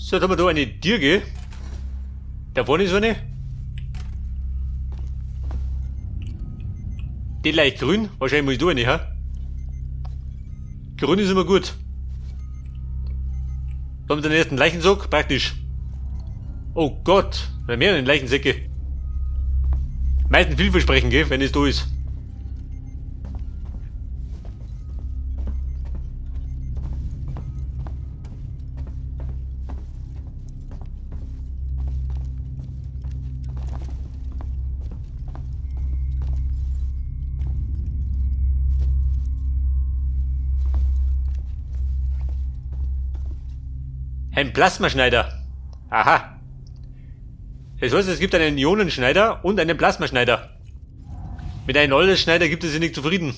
So, jetzt haben wir da eine Dirge. Da vorne ist eine. Die leicht grün. Wahrscheinlich muss ich da eine, ha? Grün ist immer gut. Da haben wir den ersten Leichensack. Praktisch. Oh Gott, wir haben mehrere Leichensäcke. Meistens vielversprechend, gell, wenn es da ist. Ein Plasmaschneider. Aha. Das heißt, es gibt einen Ionenschneider und einen Plasmaschneider. Mit einem Schneider gibt es sich nicht zufrieden.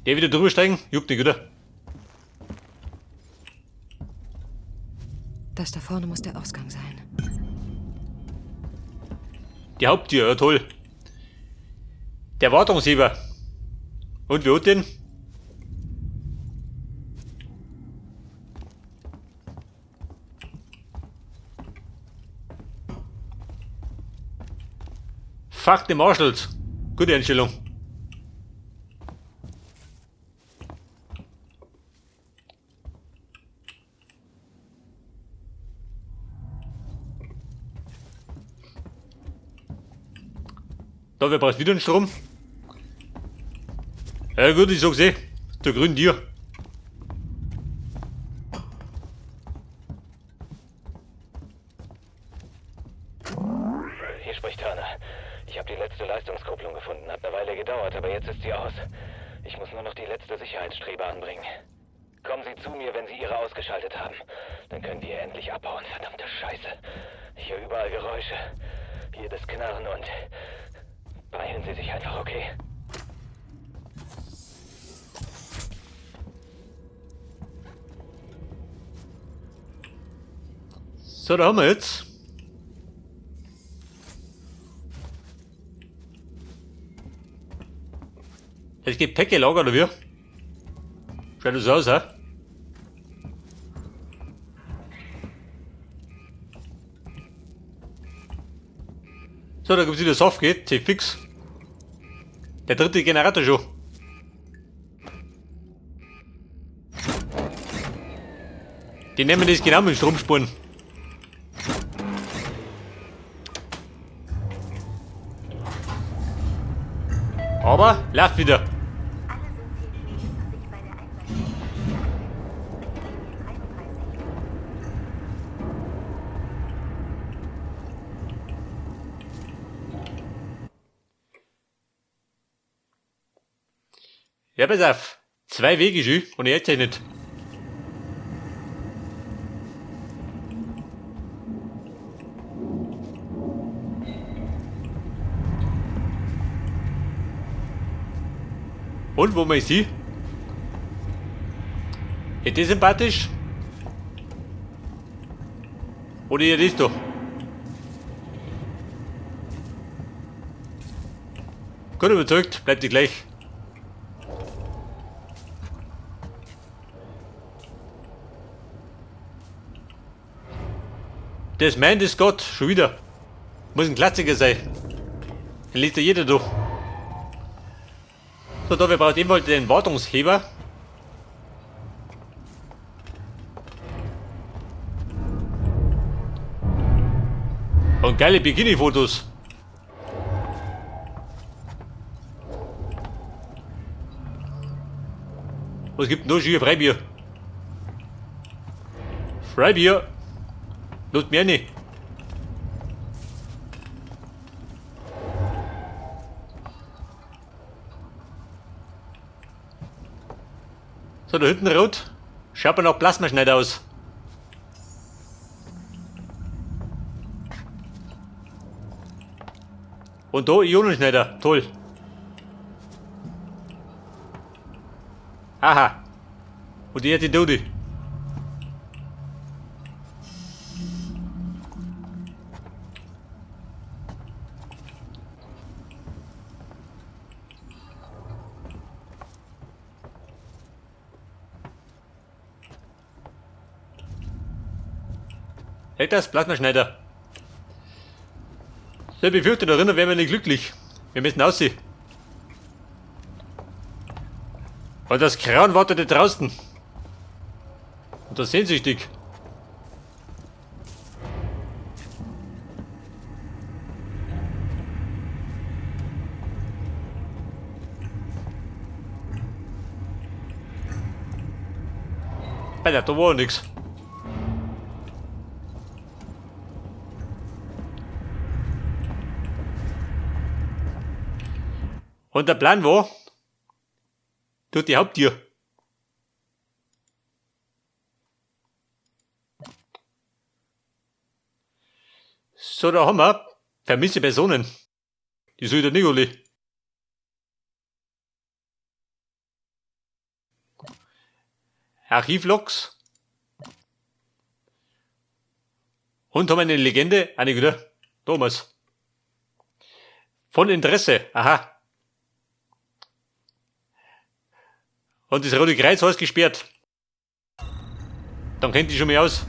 Der wieder drüber steigen? Juckt nicht, oder? Das da vorne muss der Ausgang sein. Die Haupttür, ja toll. Der Wartungsheber. Und wer hat den? Fuck the Marshals. Gute Einstellung. Da, wer braucht wieder einen Strom? Ja gut, ich sag's eh. Der grünen Tier. Hier spricht Turner. Ich habe die letzte Leistungskupplung gefunden. Hat eine Weile gedauert, aber jetzt ist sie aus. Ich muss nur noch die letzte Sicherheitsstrebe anbringen. Kommen Sie zu mir, wenn Sie Ihre ausgeschaltet haben. Dann können wir endlich abhauen. Verdammte Scheiße. Ich höre überall Geräusche. Hier das Knarren und... Beeilen Sie sich einfach, okay? So, da haben wir jetzt. Das Gepäcklager, oder wie? Schaut das aus, hä? So, da gibt's wieder Softgate, C-Fix. Der dritte Generator schon. Die nehmen das genau mit Stromspuren. Aber läuft wieder. Ja, pass auf. Zwei Wege schon und ich erzähl nicht. Und wo mal sie? Ist die sympathisch? Oder ihr das da? Gut überzeugt, bleibt die gleich. Das meint ist Gott, schon wieder. Muss ein Klassiker sein. Den liest ja jeder durch. So, da, wir brauchen ebenfalls den Wartungsheber. Und geile Bikini-Fotos. Was gibt denn da schon hier? Freibier. Freibier. Lasst mich rein. So, da hinten rot. Schaut mir nach Plasmaschneider aus. Und da Ionenschneider. Toll. Aha. Und die hat die Dodi. Hält das Plasmaschneider. So, ich befürchte, da drinnen werden wir nicht glücklich. Wir müssen aussehen. Und das Krauen wartet draußen. Und das sehnsüchtig. Alter, da war nix. Und der Plan war, durch die Haupttür. So, da haben wir vermisste Personen. Die soll der Nicoli. Archivlogs. Und haben eine Legende, eine wieder, Thomas. Von Interesse, aha. Und das Rote Kreuz heißt gesperrt. Dann kennt die schon mal aus.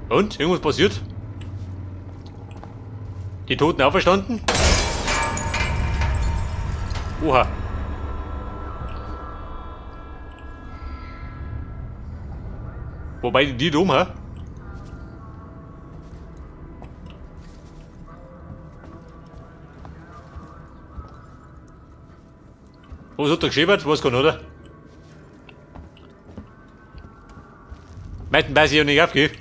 Und? Irgendwas passiert? Die Toten auferstanden? Oha. Wobei die dumm, hä? Was hat da geschäbert? Weiß gar nicht, oder? Meinten weiß ich ja nicht auf, gell?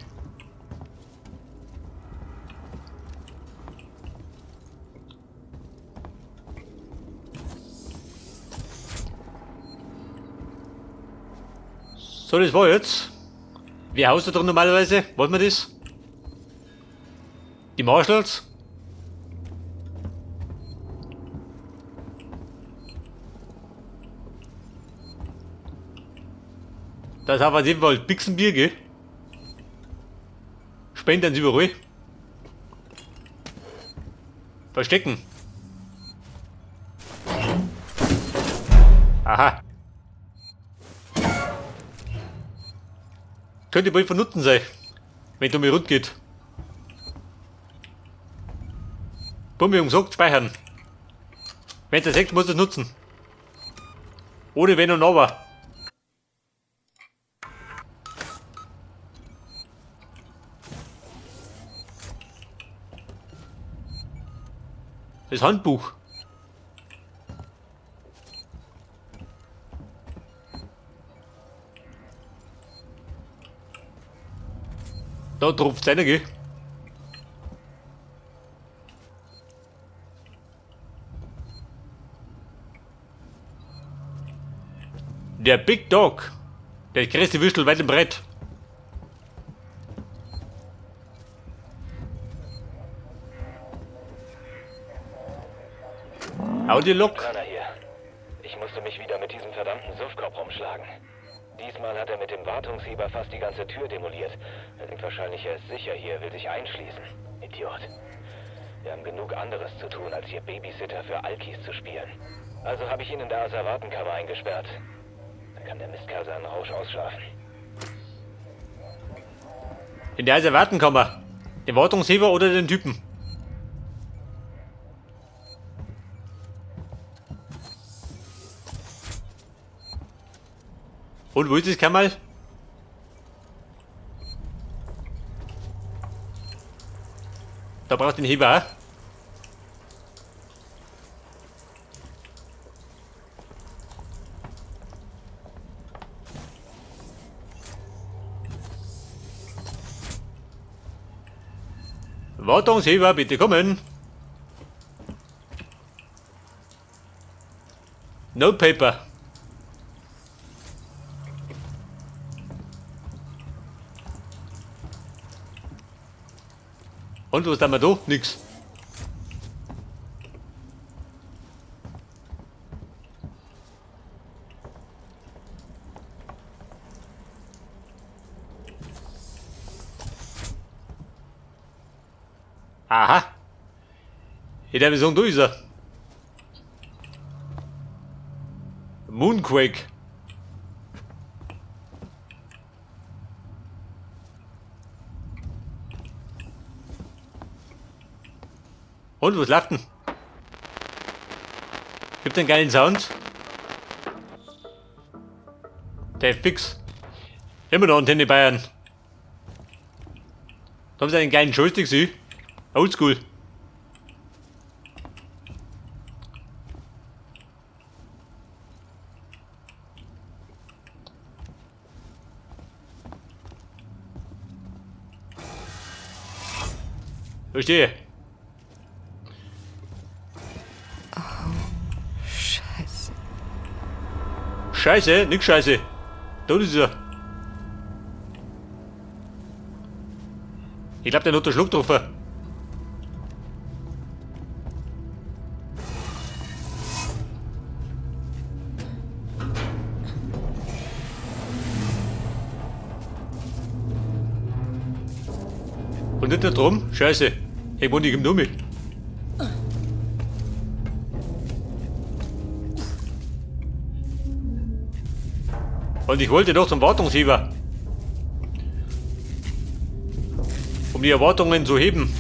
So, das war jetzt. Wer haust da drin normalerweise? Wollen wir das? Die Marshals? Das ist auf jeden Fall Bixenbier, gell? Spenden sie überall. Verstecken. Aha. Könnte bald von Nutzen sein, wenn es um mich rund geht. Bummi umsagt, speichern. Wenn es sagt, muss es nutzen. Ohne Wenn und Aber. Das Handbuch. Da tropft's einer, gell? Der Big Dog. Der größte Würstel weit und breit. Audiolog. Turner hier. Ich musste mich wieder mit diesem verdammten Suffkopf rumschlagen. Diesmal hat er mit dem Wartungsheber fast die ganze Tür demoliert. Er denkt wahrscheinlich, er ist sicher hier, will sich einschließen. Idiot. Wir haben genug anderes zu tun, als hier Babysitter für Alkis zu spielen. Also habe ich ihn in der Asservatenkammer eingesperrt. Da kann der Mistkerl seinen Rausch ausschlafen. In der Asservatenkammer? Den Wartungsheber oder den Typen? Und wo ist das Kammerl? Da braucht den Heber auch. Wartungsheber, bitte kommen. No paper. Und was haben wir da? Nix. Aha. In der Vision, da ist er. Moonquake. Und, was läuft denn? Gibt einen geilen Sound? Der fix. Immer noch Antenne Bayern. Da haben sie einen geilen Joystick, sie. Oldschool. Verstehe. Scheiße. Scheiße, nix Scheiße. Da ist er. Ich glaube, der hat den Schluck getroffen. Und nicht nur drum? Scheiße. Ich wohne nicht im Nummi. Und ich wollte doch zum Wartungsheber. Um die Erwartungen zu heben.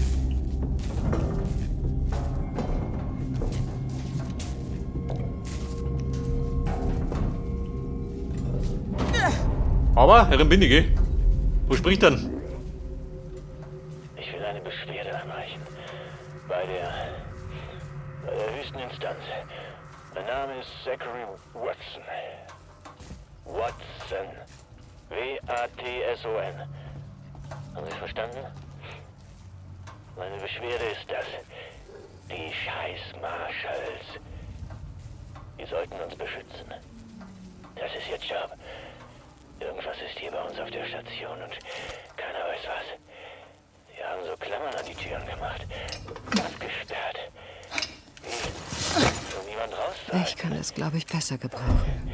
Aber, herin bin ich, gell? Wo spricht denn? Ich will eine Beschwerde einreichen. Bei der höchsten Instanz. Mein Name ist Zachary Watson. Watson. W-A-T-S-O-N. Haben Sie verstanden? Meine Beschwerde ist das. Die scheiß Marshals. Die sollten uns beschützen. Das ist ihr Job. Irgendwas ist hier bei uns auf der Station und keiner weiß was. Sie haben so Klammern an die Türen gemacht. Abgesperrt. Wie? Um niemand rauszuhalten. Ich kann das, glaube ich, besser gebrauchen.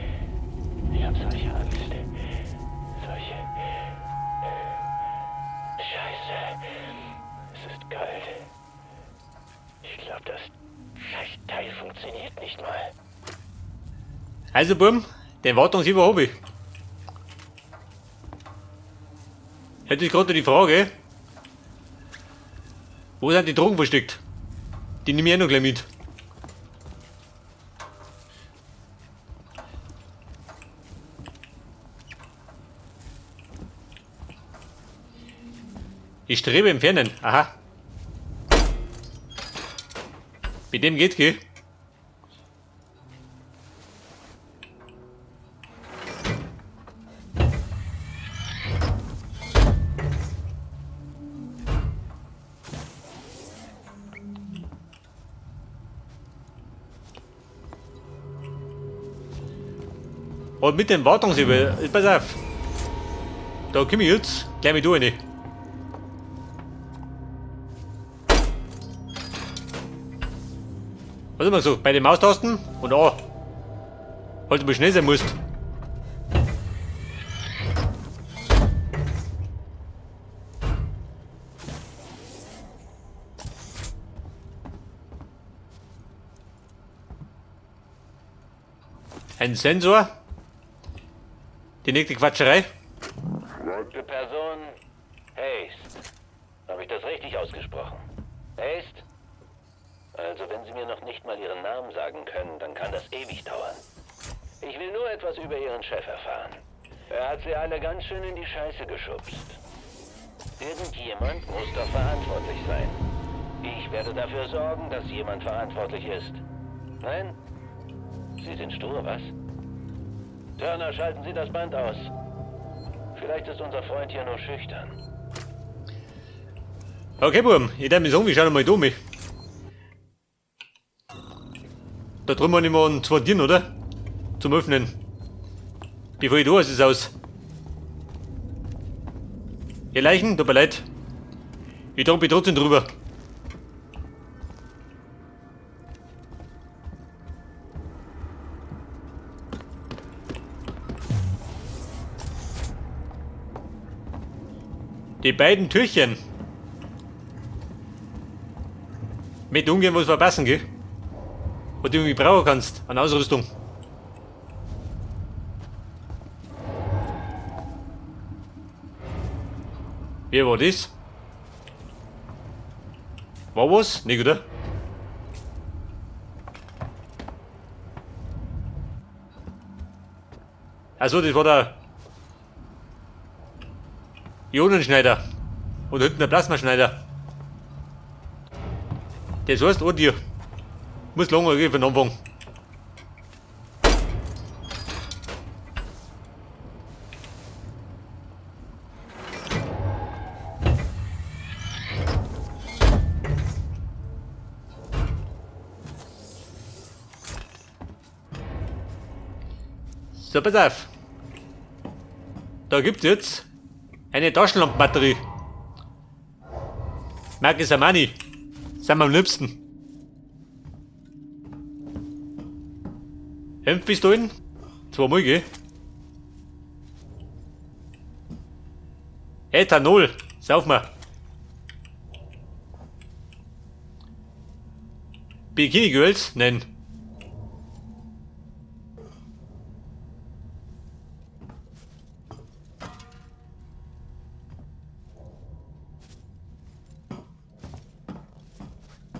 Ich habe solche Angst. Solche... Scheiße. Es ist kalt. Ich glaube, das Scheißteil funktioniert nicht mal. Also, Bumm, den Wartungsheber hab ich. Hätte ich gerade die Frage, wo sind die Drogen versteckt? Die nehme ich auch noch gleich mit. Ich strebe im Fernen. Aha. Mit dem geht's, gell? Und mit dem Wartungshebel, pass auf. Da komm ich jetzt gleich mit rein. Was haben wir gesagt? Bei den Maustasten und A. Halt, du schnell sein musst. Ein Sensor. Die nächste Quatscherei. Die Person Haste. Habe ich das richtig ausgesprochen? Haste? Also, wenn Sie mir noch nicht mal Ihren Namen sagen können, dann kann das ewig dauern. Ich will nur etwas über Ihren Chef erfahren. Er hat Sie alle ganz schön in die Scheiße geschubst. Irgendjemand muss doch verantwortlich sein. Ich werde dafür sorgen, dass jemand verantwortlich ist. Nein? Sie sind stur, was? Turner, schalten Sie das Band aus. Vielleicht ist unser Freund hier nur schüchtern. Okay, Buben, ich darf mich sagen, wir schauen mal da mit. Da drüben habe ich mal zwei Türen, oder? Zum Öffnen. Bevor ich da ist es aus. Ihr Leichen, tut mir leid. Ich trage mich trotzdem drüber. Die beiden Türchen. Mit umgehen, was verpassen, gell? Was du irgendwie brauchen kannst an Ausrüstung. Wie war das? War was? Nicht, oder? Achso, das war der Ionenschneider. Und hinten der Plasmaschneider. Das heißt, auch dir. Muss lange gehen für den Anfang. So, pass auf. Da gibt's jetzt eine Taschenlampenbatterie. Marke Samani. Sind wir am liebsten. Hemdpistolen? Zweimal, gell? Ethanol. Sauf mal. Bikini Girls? Nein.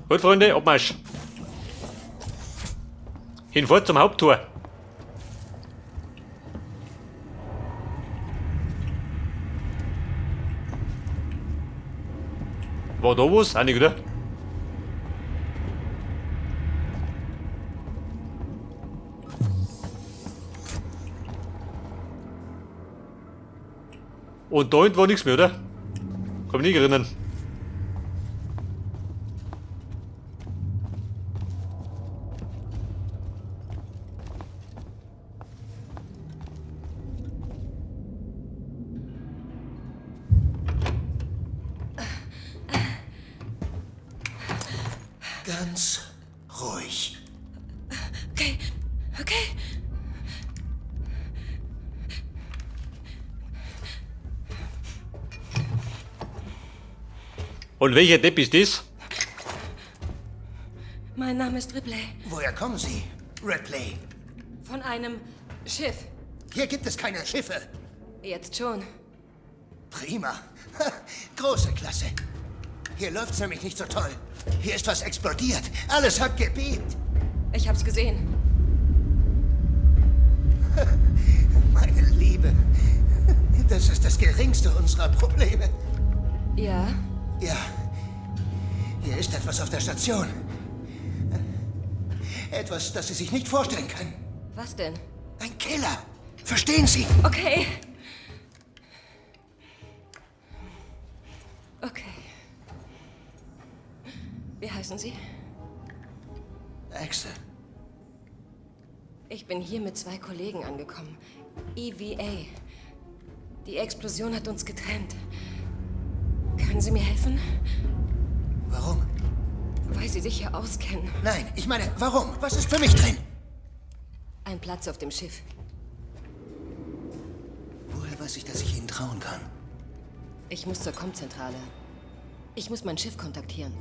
Gut, Freunde, Abmarsch. Hinfort zum Haupttor. War da was? Auch nicht, oder? Und da hinten war nichts mehr, oder? Kann mich nicht erinnern. Ganz ruhig. Okay, okay. Und welcher Depp ist das? Mein Name ist Ripley. Woher kommen Sie, Ripley? Von einem Schiff. Hier gibt es keine Schiffe. Jetzt schon. Prima. Große Klasse. Hier läuft's nämlich nicht so toll. Hier ist was explodiert. Alles hat gebebt. Ich hab's gesehen. Meine Liebe, das ist das geringste unserer Probleme. Ja? Ja. Hier ist etwas auf der Station. Etwas, das Sie sich nicht vorstellen können. Was denn? Ein Killer. Verstehen Sie? Okay. Okay. Wie heißen Sie? Axel. Ich bin hier mit zwei Kollegen angekommen. EVA. Die Explosion hat uns getrennt. Können Sie mir helfen? Warum? Weil Sie sich hier auskennen. Nein, ich meine, warum? Was ist für mich drin? Ein Platz auf dem Schiff. Woher weiß ich, dass ich Ihnen trauen kann? Ich muss zur Komzentrale. Ich muss mein Schiff kontaktieren.